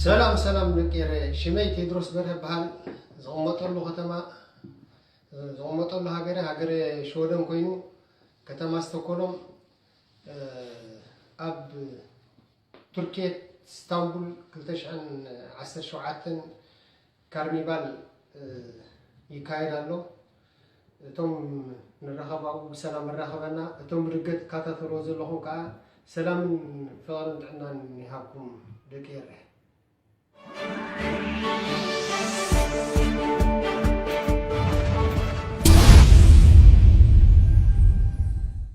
ሰላም ሰላም ደቂ ኤረ፣ ሽመይ ቴድሮስ በርሀ በሃል። ዝቕመጠሉ ከተማ፣ ዝቕመጠሉ ሃገረ፣ ሃገረ ሽወደን ኮይኑ፣ ከተማ ስቶኮሎም፣ ኣብ ቱርኪየት ስታንቡል ክልተ ሽሕን ዓሰርተ ሸውዓተን ካርኒቫል ይካየድ ኣሎ። እቶም ንራኸብ ኣብኡ ብሰላም ኣራኸበና፣ እቶም ብደገ ትከታተልዎ ዘለኹም ከዓ ሰላምን ፍቕርን ጥዕናን ይሃብኩም ደቂ ኤረ።